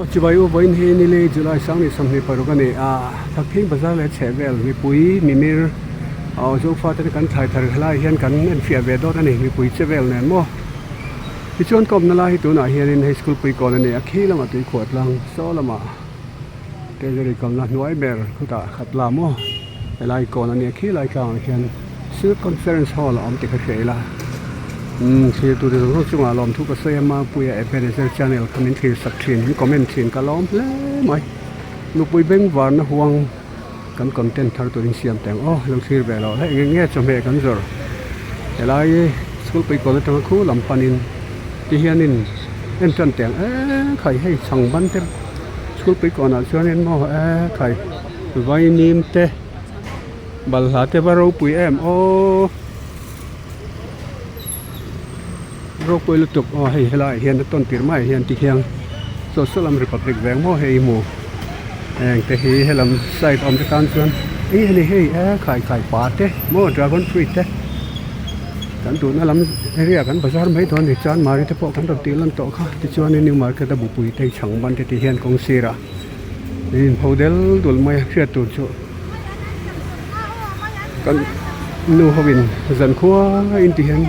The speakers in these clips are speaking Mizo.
Aw chibai u vawiin hi nili July 2026 a ni a, Thakthing bazar leh chhehvel mipui mimir aw Zofa te kan thlai thar helai hian kan enfiah ve dawt a ni mipui che vel nen maw. Tichuan kawmna lai hi tunah hianin hei school pui kawn a ni a, khi lamah tuikhuah tlang saw lamah Treasury kalna hnuai ber khutah khat la maw helai kawn a nia khi lai tlangah khian Synod Conference Hall a awm tih ka hria ila umm thlir tur zawng zawng chungah lawmthu ka sawi a Mapuia Ebenezer channel kha min thlir sak thin min comment thin ka lawm hle mai nupui bengvarna huang kan content thar turin siam teh ang aw lo thlir ve loh hlei eng nge chawhmeh kan zawrh helai school pui kawn atanga khu lam panin tihianin en tan teh ang eee khai hei chhang ban te. School pui kawnah chuanin maw e khai vainim te balhla te va ropui em aww ropui lutuk aw hei helaiah hian a tawn tir maiah hian tikhian saw saw lam republic veng maw hei hmu heng te hi helam side awm te tan chuan eng nge ni hei e khai khai pa te maw dragon fruit te. Kan duhna lam area kan bazar mai dawn a ni chuan mari te pawh kan rawn tih lan tawh kha tichuanin new market a bupui te chhang ban te tih hian kawng sirah an inpho del dul mai a hriat tur chu kan nu ho in zankhua in ti hian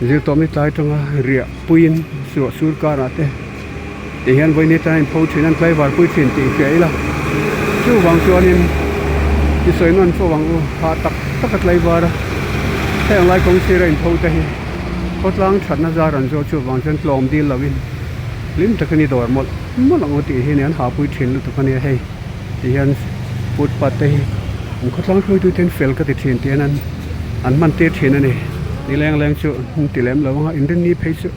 zirtawm ni tlai atanga riah puiin suah sur karah te ti hian vawiin atanga inpho thin an tlaivar pui thin tih hria ila chuvang chuanin i sawi nawn fo ang u hah tak tak a tlaivar a heng lai kawng sira inpho te hi khawtlang thatna zar an zawh chuvang chuan tlawm dil lovin hlim takin i dawr mawlh mawlh ang u tih hi an hahpui thin lutuk a nia hei ti hian footpath te hi an khawtlang hruaitu ten fel ka ti thin tih hian an hman tir thin a ni ni leng leng chu an ti lem lo ang a inrinni phei chu.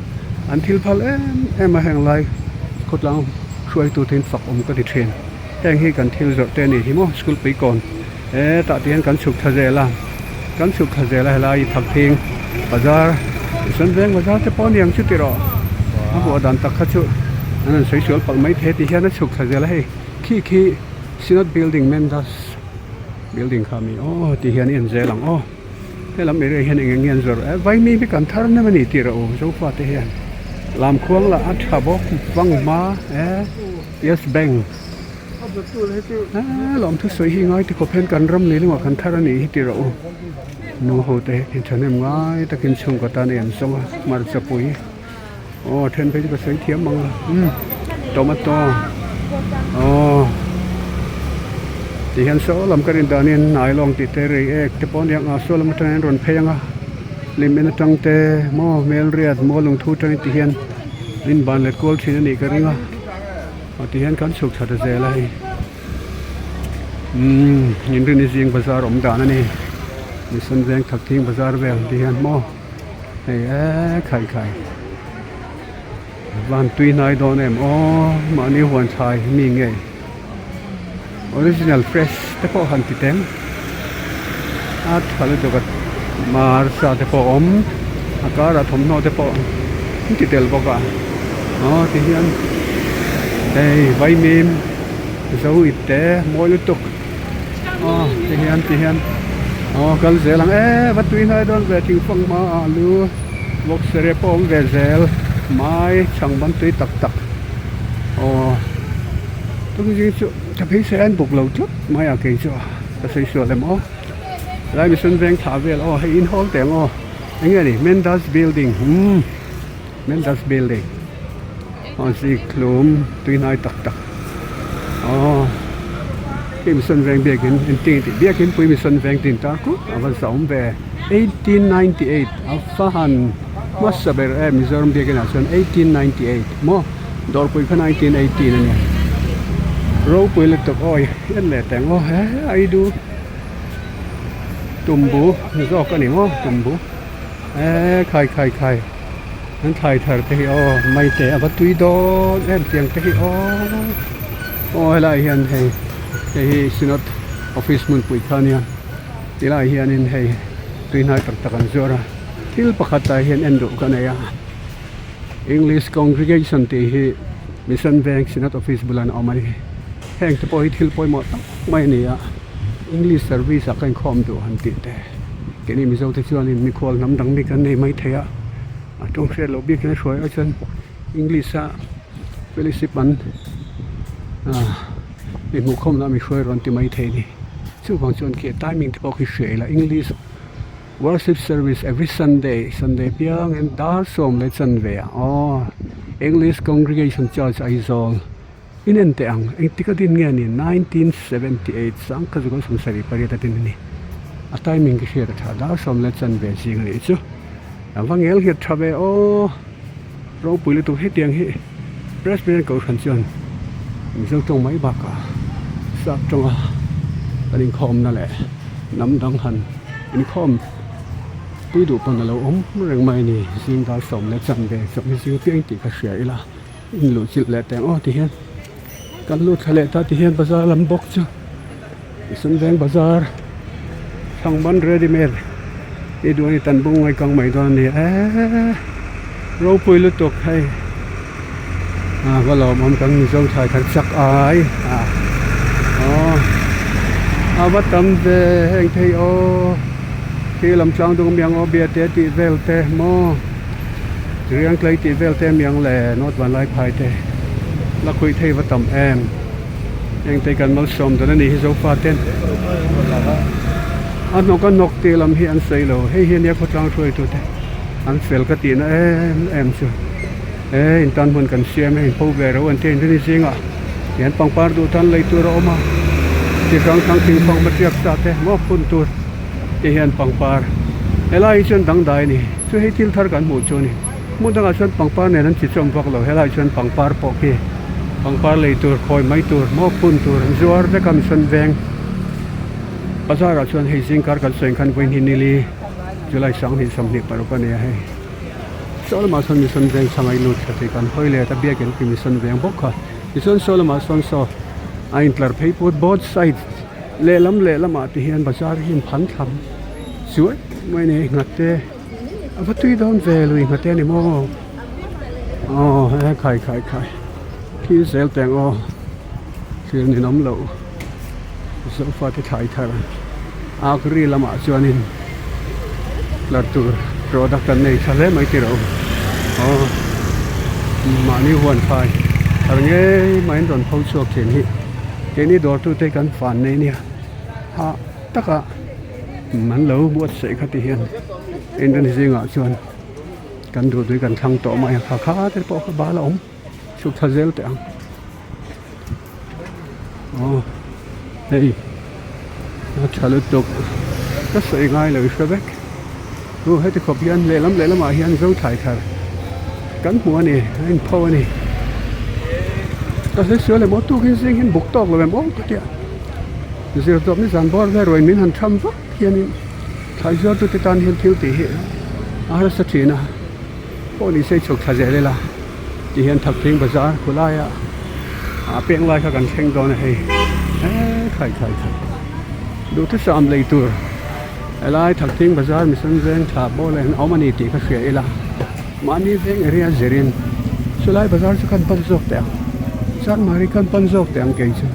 An thil phal em em a heng lai khawtlang hruaitu te in fak awm ka ti thin. Heng hi kan thil zawrh te a nih hi maw school pui kawn he tah te hian kan chhuk thla zel a kan chhuk thla zel a helai thakthing bazar sawn veng bazar te pawh a ni ang chu tih rawh a vuah dan tak kha chu an rawn sawi sual palh mai thei a ti hian a chhuk thla zel a hei khi khi synod building mendas building kha a mi aw ti hian a en zel ang aw. Helam area hian eng eng nge an zawrh e vaimi hi kan thar nem a ni tih rawh u zofa te hian lamkhuang lah a tha bawk vang hma e yes bank e lawmthu sawi hi ngai te khawp hian kan ram lei lamah kan thar a nih hi tih rawh u nu ho te hi thahnem ngai takin chhungkaw tan a in zawng a hmarcha pui aw then phei chu ka sawi thiam ang a umm tomato aw ti hian saw lam ka rin danin nailawng tih te rei ek te pawh a nia ang a saw lam atangin an rawn phei ang a hlim en atang te maw hmelriat maw lungthu atangin ti hian in ban let kual thin a nih ka ring a aw ti hian kan chhuk thla ta zel a hei umm inrinni zing bazar awm dan a ni mission veng thakthing bazar vel ti hian maw. Hei e khai khai van tui hnai dawn em aw mahni huan thlai mi nge original fresh te pawh han ti teng a tha lutuk a mar sa te pawh a awm a karah thawmhnaw te pawh an ti tel bawk a aw ti hian hei vaimim zo ip te mawi lutuk. Aw ti hian ti hian aw kal zel ang e va tui hnai dawn ve thingfang hma ah lu boxer pawh a awm ve zel mai chhang ban tui tak tak aw tung zing chu ka beisei a an buk lo tlat mai a kei chu ka sawi sual em aw helai mihring veng thlah vel aw hei in hawl teh ang aw eng nge ni Mendas building umm Mendas building aw zikhlum tui hnai tak tak. Aw khi mission veng biakin engtin tih biakin pui mission veng tin tar kut a va zahawm ve 1898 a va han hmasa ber em Mizoram biakin ah chuan 1898 maw dawrpui kha 1918 a nia ropui lutuk awi en leh teng aw he aidu tumbu zawk a ni maw tumbu. Eee khai khai khai an thlai thar te hi aw maite a va tui dawn em tiang te hi aw aw helai hian hei hei hi synod office hmunpui kha ania tilai hianin hei tui hnai tak tak an zuar a thil pakhat ah hian en duh ka nei a english congregation tih hi mission veng synod office bulah an awm a ni heng te pawh hi thil pawimawh tak mai a ni a english service ah ka inkhawm duh han tih te. Keini Mizo te chuanin mikhual hnam dang mi kan nei mai thei a, a tawng hriat loh bikin a hruai ai chuan English a fellowship an. Mi hmuhkhawmna mi hruai rawn ti mai thei a ni. Chuvang chuan khi timing te pawh khi hria ila English worship service every Sunday, Sunday piangin dar sawm leh chanve ah aw English Congregation Church Aizawl in en teh ang engtik a din nge a ni 1978 sangkhat zukawng 78 a din a ni. A timing khi hriat a tha dar sawm leh chanve zing a nih chu. A va ngel nghet tha ve aw. Ropui lutuk hetiang hi Presbyterian Kohhran chuan Mizo tawng mai bakah sap tawnga kan inkhawmna leh hnam dang han inkhawm pui duh pawn a lo awm reng mai a ni. Zing dar sawm leh chanve chawhni zing apiang tih kha hria ila in luh chilh leh teng aw ti hian kan lut thla leh ta ti hian bazar lam bawk chu Sumveng bazar Thangban ready made tih duh a ni tan bung ngai kang mai dawn a ni eee ropui lutuk hei ah va lawmawm kan Mizo thlai thar chak ai ah aw a va tam ve heng thei aw khi lam tlang dung miang aw biate tih vel te maw riangtlei tih vel te miang leh nawt vanlai phai te la khuih thei va tam em. Engte kan malsawm dawn a nih hi Zofa ten a hnawk a hnawk tih lam hi an sawi lo hei hi ania khawtlang hruaitu te an fel ka tihna em em chu e in tan hmun kan siam e in pho ve ro an tia in rin zingah hian pangpar duh tan lei tur a awm a chi hrang hrang thingfang hmatiak sa te maw phun tur te hian pangpar helai hi chuan dangdai a ni chu hei thil thar kan hmuh chu a ni. Hmun dangah chuan pangpar nen an chi chawm vak lo, helaiah chuan pangpar pawh khi pangpar lei tur, khawi mai tur, maw phun tur an zuar vek a Mission Veng bazar ah chuan hei zingkar kan sawi ang khan vawiin hi nili July 2026 a ni a hei. Saw lamah sawn Mission Veng chhang a inlut thla thei kan hawi let a biakin khi Mission Veng bawk kha tichuan saw lamah sawn saw a intlar phei put both side lehlam lehlamah ti hian bazar hi in phan thlam chuai mai a ni nghat te. A va tui dawn ve lui nghate a ni maw aw he khai khai khai thil zel teng aw thil ninawm loh zofa te thlai thar agri lamah chuanin tlar tur product an nei tha hle mai tiro aw mahni huan phai thar ngei mai an rawn pho chhuak thin hi keini dawr tute kan fan nei nia hah taka. An lo buatsaih kha ti hian Indian zingah chuan kan duh tui kan thlang tawh mai a kha kha te pawh kha bal a awm chhuk thla zel teh ang aw hei a tha lutuk ka sawi ngai lo i hre vek chu heti khawp hian lehlam lehlamah hian zo thlai thar kan hmu a ni a inpho a ni ka hre sual em aw tukin zing hian buk tawk lo em aw ka tia. Zirtawp ni zan bawr vel ruai min han tham vak hianin thlai zuartute tan hian thil tih hi a harsa thin a, pawh ni se chhuk thla zel ila ti hian Thakthing bazar khulaia a peng lai kha kan thleng dawn a hei eee khai khai khai duhthusam lei tur helai Thakthing bazar Mission Veng thla bawlah hian a awm a ni tih kha hria ila mahni veng area zirin chulai bazar chu khan pan zawk teh ang Chanmari khan pan zawk teh ang kei chu.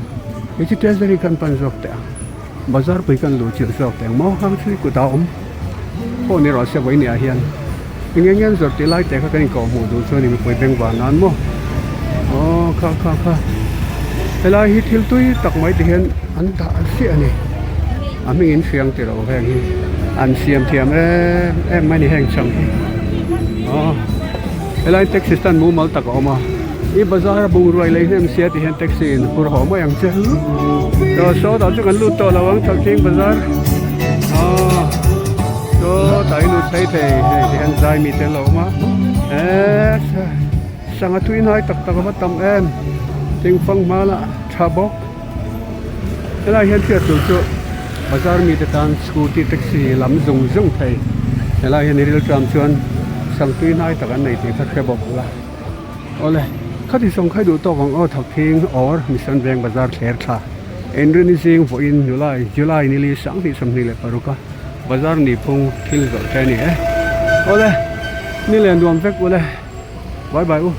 Hei chu treasury khan pan zawk teh ang bazar pui khan luh chilh zawk teh ang maw hang chu kut a awm pawh ni rawh se vawiin ah hian eng eng nge an zawrh tih lai te kha kan inkawh hmuh duh chuan mipui beng vah nan maw aw kha kha kha helai hi thil tui tak mai ti hian an dah chiah a ni a hming in hriang tih loh heng hi an siam thiam em em mai a ni heng chang hi aw helai taxi stand mumal tak a awm a. I bazar a bungrua i lei hnem sia ti hian taxi in phur haw mai ang che. Chaw sawtah chu kan lut tawh lo ang Thakthing bazar. Aw sawtah i lut phei thei hei ti hian zai mi te an lo awm a. Eee sangha tui hnai tak tak a va tam em. Thingfang hma lah tha bawk. Helai hian hriat tur chu bazar mite tan scooty taxi lam zung zung thei. Helai hian i rilṭam chuan sang tui hnai tak an nei tih kha hre bawk la. Awle, khati sawng khai duh tawk ang aw Thakthing or Mission Veng Bazar thler thla Inrini zing vawiin July July nili 2026 a bazar nihphung thil zawh te a ni e. Awle, ni leh nuam vek ule. Bye bye u.